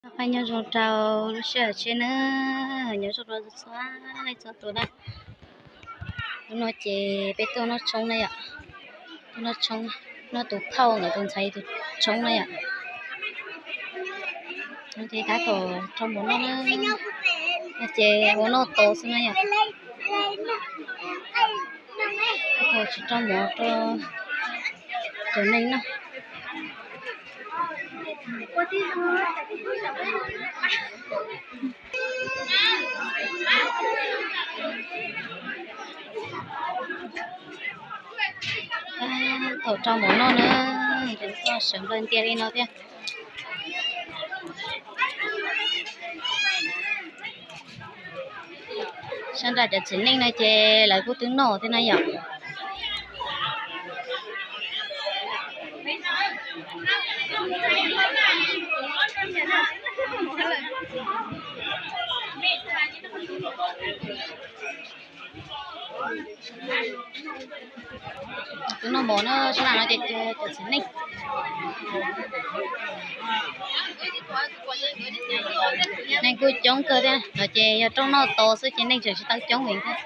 Noj qab nyob zoo rau lub sij hawm tshiab na, nyob zoo rau txhua leej txhua tus na. Hnub no ces peb tuaj noj tshoob na yom, tuaj noj tshoob, noj tus phauj ntawm tus ntxhais tus tshoob na yom. Ces tab tom rau mov noj na, no ces ua noj tos xwb na yom. Tab tom tsis rau mov rau cov neeg noj. Thaum rau mov noj na, ces koj sawv nplawg ntias li no thiab. Sab nrad cov txiv neej no ces lawv kuj twb noj thiab na yom. Twb noj mov na, sab nrad no ces cov txiv neej, neeg kuj coob kawg thiab no ces yog rooj noj tos xwb ces neeg tseem tsis tau coob li thiab.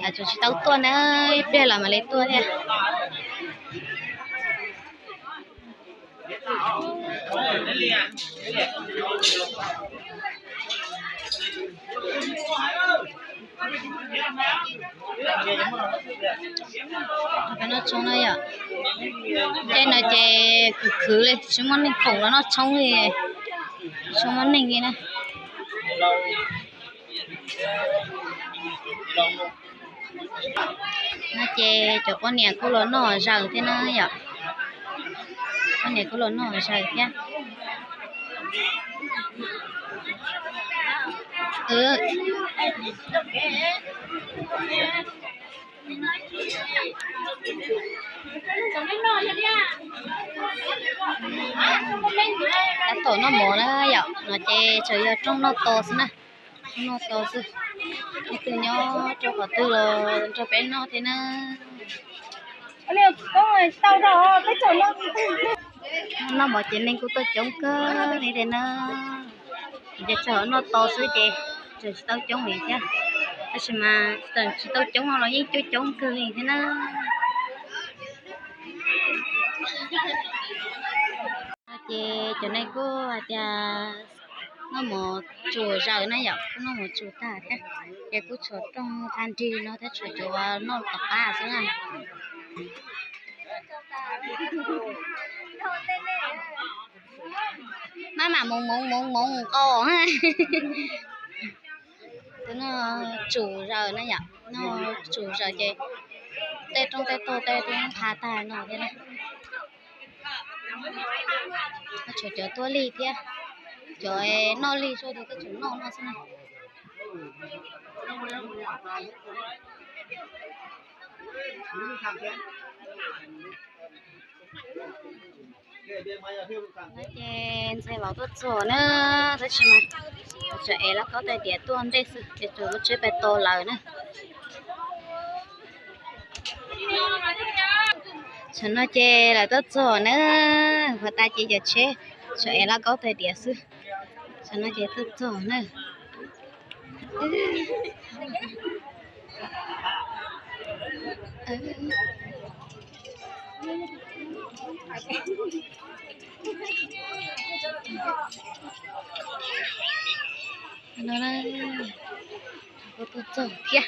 Tseem tsis tau tuaj na, ib pliag los mam li tuaj thiab. Noj tshoob na yom. Tej no ces khwv khwv li, tsis muaj neeg khoom los noj tshoob li, tsis muaj neeg li na. No ces cov poj niam kuj los noj zaws thiab na yom. Poj niam kuj los noj zaws thiab. Tab tom noj mov na yom, no ces tseem yog rooj noj tos xwb na. Rooj noj tos xwb, leej twg nyob rau qhov twg los nrog peb noj thiab na. Noj mov ces neeg kuj tuaj coob kawg li thiab na. Ces tseem noj tos xwb ces tseem tsis tau coob li thiab, tab sis mas tseem tsis tau coob no los yeej coob coob kawg li thiab na. Ces cov neeg kuj hais tias noj mov tsuas zaws na yom, kuj noj mov tsuas tag thiab, ces kuj tshuav rooj tag nrig no thiab, tshuav cov noj tom qab xwb na. Maj mam moov moov moov moov nqos. Tus no tsuas zaws na yom, no tsuas zaws ces tej rooj tej tog tej twb nqha tag no thiab na. Tshuav cov tuaj lig thiab, cov noj lig soj tus twb tsum noj no xwb na. Ces ntxhais vauv tuaj txog na, tab sis mas tseem ev lauj kaub tais diav tuaj ntej xwb, ces tseem lub tsheb pais tos lawm na. Tam no ces lawv tuaj txog na, puas tas ces cov tsheb tseem ev lauj kaub tais diav xwb. Tam no ces tuaj txog na. No, kuv tuaj txog thiab.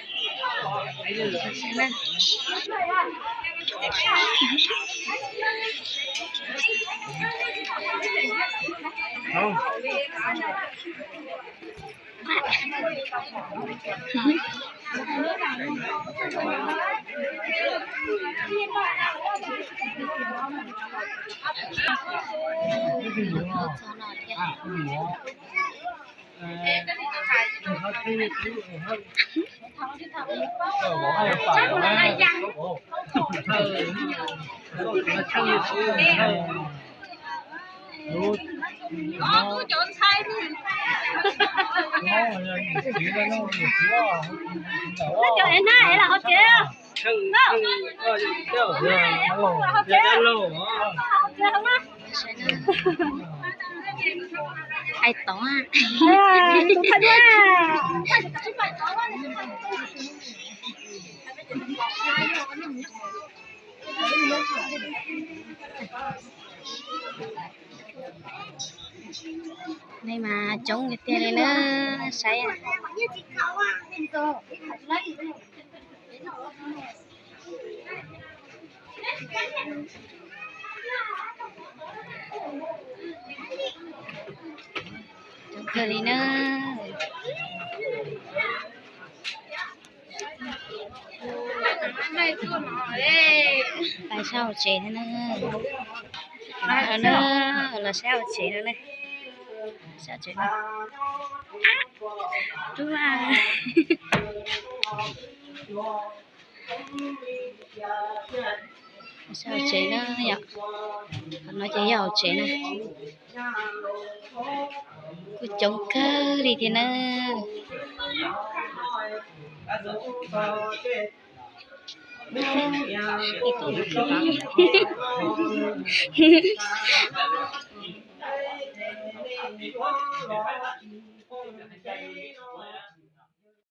Hais tod, tus thawj duab. Neeg mas coob tiag tiag li na, saib. Coob kawg li na. Pais sab hauv tsev thiab na. Los sab hauv tsev no na. Sab tsev no. Ab, tub a. Sab hauv tsev na yom. Qhov no ces yog hauv tsev na. Kuj coob kawg li thiab na.